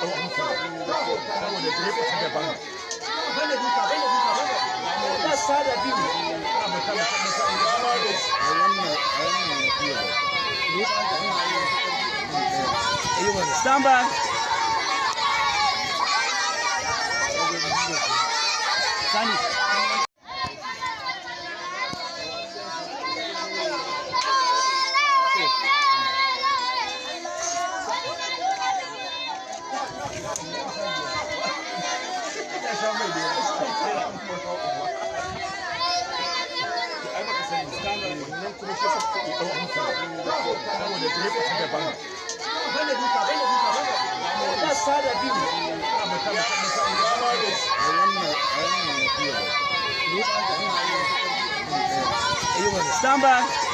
Ɗau hankali saboda direba ta daban. Stand by. Sani. Ya sha mai da yawa. Ai baka sani wannan kuma shi yasa suka ɗau hankali saboda direba ta daban. Stand by.